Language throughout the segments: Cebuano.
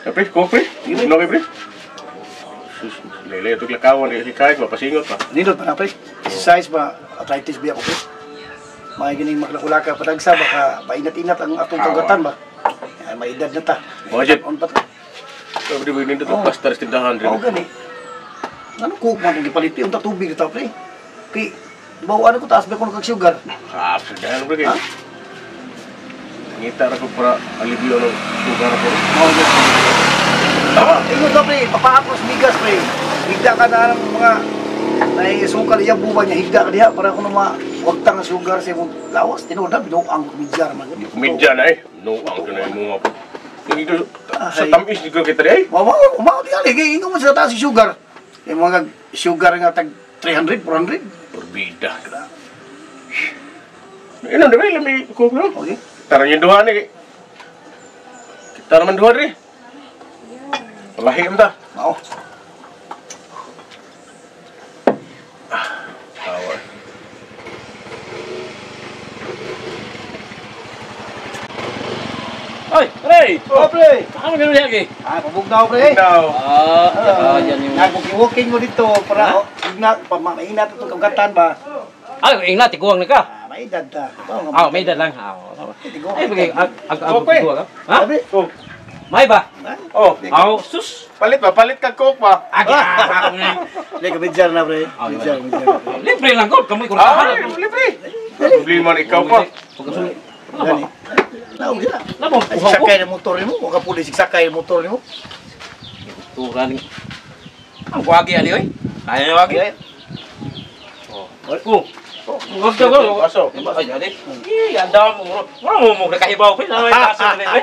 Pre, ko pre. No pre. Sus, lele ito lakawan si kahit mapasingot pa. Nindot pa na, pre. Exercise ba, arthritis biya ko, pre. May gining maklakulaka patagsa baka mainat-inat ang atong kagatan ba. Ay, may edad na ta. Budget. On pa ta. Pre, pre, nindot ang pastar sa tindahan Mao pre. gani. Ano coke man itong gipalit unta tubig ta, pre. Kay bawaan ko taas ba ko kag sugar. Ah, tindahan pre. Ha? Ngita ra ko para alibyo ng sugar ko. Mao gani. Ingon ka, pre, papaapos migas, pre. Higda ka na ng mga naisukal iya buwan niya, higda ka diha para kuno ma wagtang ang sugar sa imong lawas. Tinuod na binuang midyar man gani. Medya na eh. No, ang kanay mo nga po. Dito sa Ay. tamis di ko kita eh. Mao mao mao di ali kay ingon mo sa taas si sugar. Yung mga sugar nga tag 300, 400. Porbida. Ino di ba lami ko no? Okay. Tara yung duha ni. Kita naman duha ri. Lahi ta. Mao. Tawa. Oy, pre! Oh, pre. Ano ganun lagi? Ah, pabugnaw, pre. Daw. Ah, yan yung Nag-walking mo dito para Ha? igna pa mainat itong kagatan ba. Ay, ingna tiguang na ka. Ah, may edad ta. Ito, nga- Ah, may edad lang. Ah, Tiguang. ay, bagay, ag ag Oh, pre. tiguang ka. Ha? Sabi, Oh. May ba? Oh, Aw, sus. palit ba? Palit ka coke ba? Agi, ah, ako na. Hindi, kabidyar na, pre. Ah, Bidyar, bidyar. Libre lang ko, kamoy ko Ah, na. libre. Problema na ikaw pa. Pagkasuli. Gani. Naog sila. Nabo, Ay, uhaw ko. siksakay ng motor nimo, wa ka puli siksakay ng motor nimo. Turan. Ang wagi ani oy. Kaya na wagi. Okay. Oh. Wag daw ko. Baso. Ay, jadi. Ih, anda mo. Mo mo mo nakahibaw pre. Ano may baso na pre.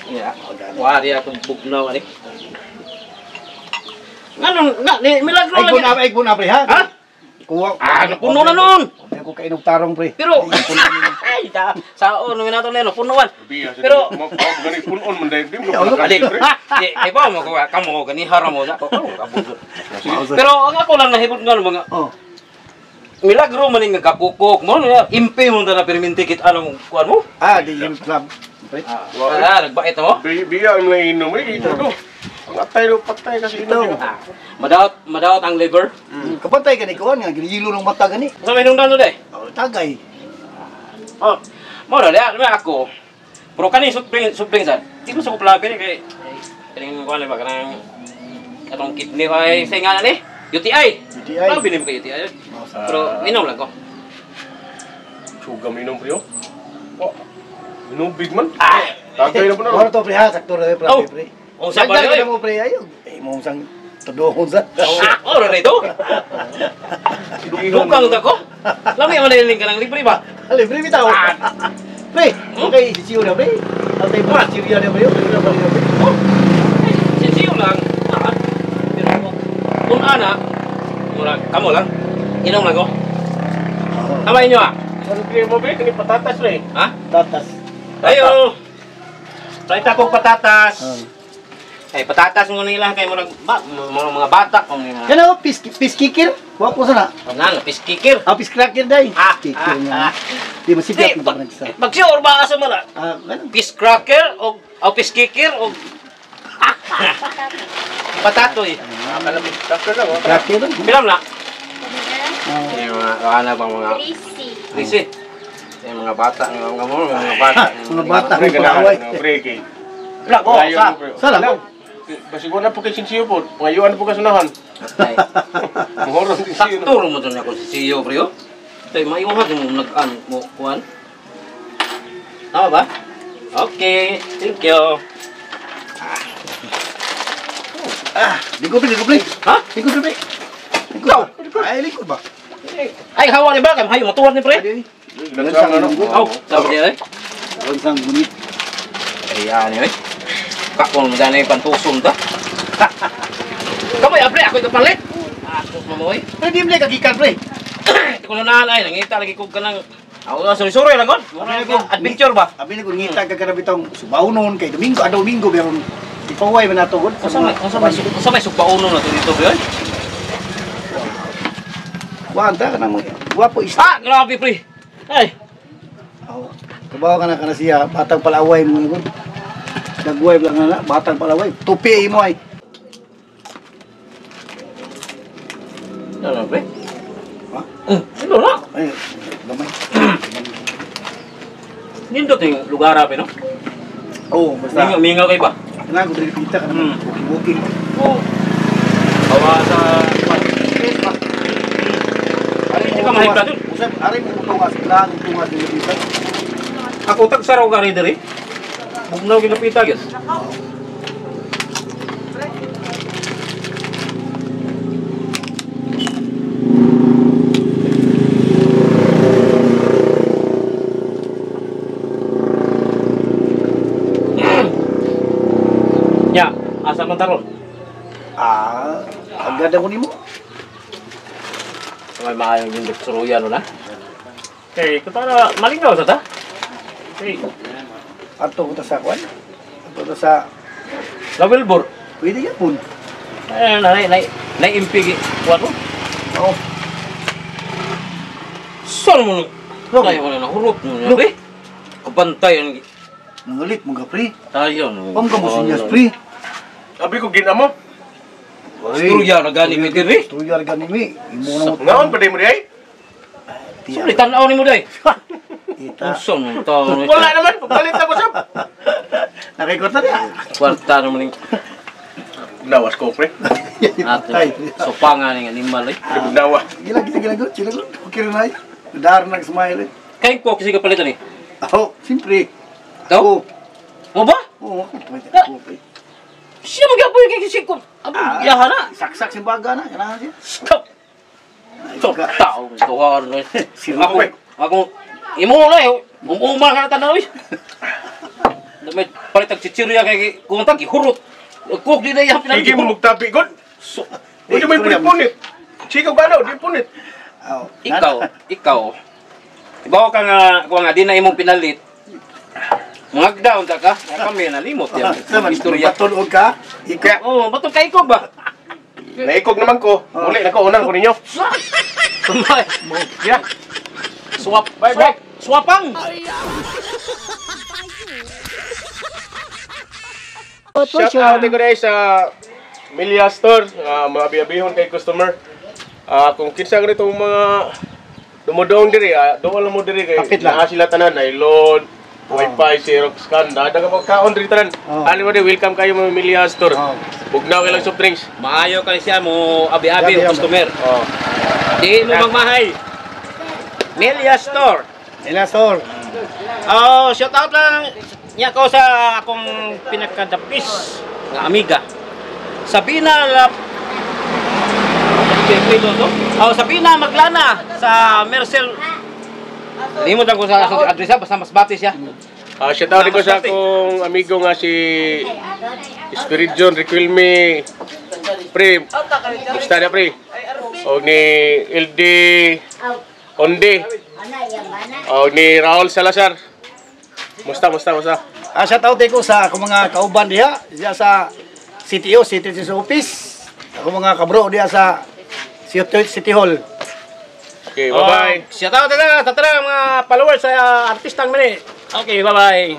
Ya. Wah, dia akong bugnaw ani. Nganon, nga ni milagro Ay, lagi. guna, ay, guna, pre, ha? Ha? Kuha. Ah, napuno na noon. Hindi ako kainog tarong, pre. Pero ay, ta saon naman nato neno punuan. Pero mo gani punon man dai di mo. Adi, di kay ba mo ko kamo gani haram mo ko kabuso. Pero ang ako lang nahibot nga mga Oh. milagro man nga kakukok mo impe mo na perminti kit anong kuan mo? Ah, di yung club. Pre. Ah, nagbait mo. Biya ang nainom eh ito to. Ang atay do patay kasi inom. Ah, madaot madaot ang liver. Kapantay ka ni kuan nga ginihilo ng mata gani. Sa may nung dano day. Oh, tagay. Oh, mo na diya ako. Pero kani supling sad. Di ko sa kuplabi ni kay kaning kuan ba kanang atong kidney ay sa nga ni UTI. UTI. Grabe ni mo kay UTI. Pero inom lang ko. Sugam inom pre. Oh. Inom big man. Ah! Tagay na po na. Moro to, pre, ha, sakto ra pre, Oh. pre. Oh, sa Dagdag ba ka na mo, pre, ayo. Eh, mo sang tudohon sa. Ah, oh, na ito. Dukang ta ko. Lami man na ka ng libre ba? Libre bitaw. Pre, okay, sisiyo na, pre. Atay mo, sisiyo na, pre. Pre, pre, pre. Oh. Sinsiyo lang. Ah, pero kung ana, mura kamo lang. Inom lang ko. Tama inyo ah. Ano pre mo pre kani patatas pre. Ha? Tatas. Ayo. Try ta kong patatas. Ah. Ay, patatas mo nila kay murag ba, mga bata kung nga. Kana pis pis kikir? Wa ko sana. Nga, pis kikir. Ah, pis cracker day. Ah, Kikir ah, nga. ah. Di masigat Di, mo pa nagsa. pag sure ba asa man na? Ah, ganun. Pis cracker o pis kikir o patatoy. Akala mo cracker lang oh. Cracker lang. Pilam na. Ah. Yung mga ano bang mga Trisi. Trisi. Yung mga bata, mga mga mga bata. Mga bata. Pre ganahan pre kay. Wala ko, sa. Sa lang. Basig wala po kay sinsiyo po. Ngayuan po kasunahan. Ay, Muhoron din siyo. sakto mo to na ko si Siyo, pre. oh. Tay maiuhag mo nag-an mo kuan. Tama ba? Okay, thank you. Ah, lingkod pre, lingkod pre. Ha? Lingkod pre. Lingkod. Ay, lingkod ba? Ay, hawa ni ba? Kay hayo matuwad ni pre. Ay, Lansang ano? Aw, sabi niya eh. Lansang gunit. Ay, ani eh. Kakon mo dani pantusom ta. Kamoy apre ako ikapalit. Ako mamoy. Pre, di mo na kagikan pre. Di ko na ay nangita lagi ko kanang ako na suri-suri lang god. Mura ko adventure ba? Abi na kung ngita ka kana bitong subaw noon kay Domingo, ah, Domingo meron ipaway man nato god. Unsa may sugbaono na to dito pre? Wa anta kanang gwapo isda. Ah, grabe pre. Ay, Oh, kabaw ka na kana siya, batang palaway mo gud. Dagway lang na, batang palaway. Tupi imo ay. Ano pre? Ha? Ano na? Ay, gamay. Nindot yung lugar ape no? Oo, basta. Mingaw kay ba? Kailangan ko diri pita ka naman. Booking. Oo. Awa sa Hindi ka mahibla dun. Usap, ari mo tungas, kailangan tungas diri pita. Ako tag saraw ka rin diri. Bugnaw kinapita gyud. Ya, asa man taron? Ah, agad ako nimo. May maayong yung suruyan no na. Kay kutara malingaw sa ta. Kay Ato ko ta sa kwan. Ato ta sa la Wilbur. pwede yapon. Eh, na impigi kuan mo. Oo. Saan mo? Look. Tayo ko na nahurot mo. Look. Eh, kabantay ang Nangalit mo ka pre. tayo. No. Pam ka mo sinyas pre. Abi ko ginamo. Istorya na gani mi diri. Istorya gani mi. Imo na mo. Ngaon pa di mo di ay? Suli tan-aw nimo day. Ita. Unsa man tao ni? Wala naman, palit ako sa. Nakikot na niya. Kwarta naman ning Nawas ko pre. Ay. Sopangan ning animal eh. Nawa. Gila gila gila gila gila. Okay na ay. Dar nag smile eh. Kay ko kasi kapalit ani. Ako, siyempre. Ikaw? Ako. Mo ba? Oo, ako. Ako, pre. Siya magyapon kay kasi ko. Abo yaha na. Saksak si baga na. Kailangan siya. Stop. Stop tao tuwar no. Sino Ako pre? ako imo na eh. Umuma ka na tanaw eh. May palit ang chichirya kay kung tag hurot. Kuk di na iya Sige mo magtabi god. So, Uy, may punit. Sige ka di punit. Aw, ikaw. Ibaw ka nga kuha nga di na imong pinalit. Mangagdaon ta ka, kami nalimot yan. Istorya. Patulog ka. Ikaw. Oh, batong kay ko ba? Naikog naman ko. Muli na ko unang ko ninyo. Tumay. Yeah. Swap. Bye, Swap. Swapang. Shout out ko dahil sa Milia Store, mga abi-abihon kay customer. Kung kinsa ganitong mga dumudong diri, doon lang mo diri kay Kapit lang. naa sila tanan ay load, wifi, Xerox scan, dadag ka pagkaon diri tanan. Oh. Ani mo di welcome kayo mga Milia Store. Oh. Bugnaw kay lang soft drinks. Maayo kay siya mo abi-abi Abi-abi. og customer. Oh. Di mo magmahay. Melia Store. Ila sor. Oh, shout out lang niya ko sa akong pinakadapis nga amiga. Sabina Lap. Oh, Sabina Maglana sa Mercel. Limot lang ko sa address basta mas bati siya. Shout out ko sa akong amigo nga si Spiridion Riquelme. Pre, basta na pre. Og ni LD Onde. Og ni Raul Salazar. Musta, musta, musta. Shout out ko sa akong mga kauban diha, diha sa CTO, City Office. Ako mga kabro diha sa City Hall. Okay, bye-bye. Oh, shout out na tatara mga followers sa artistang mini. Okay, bye-bye.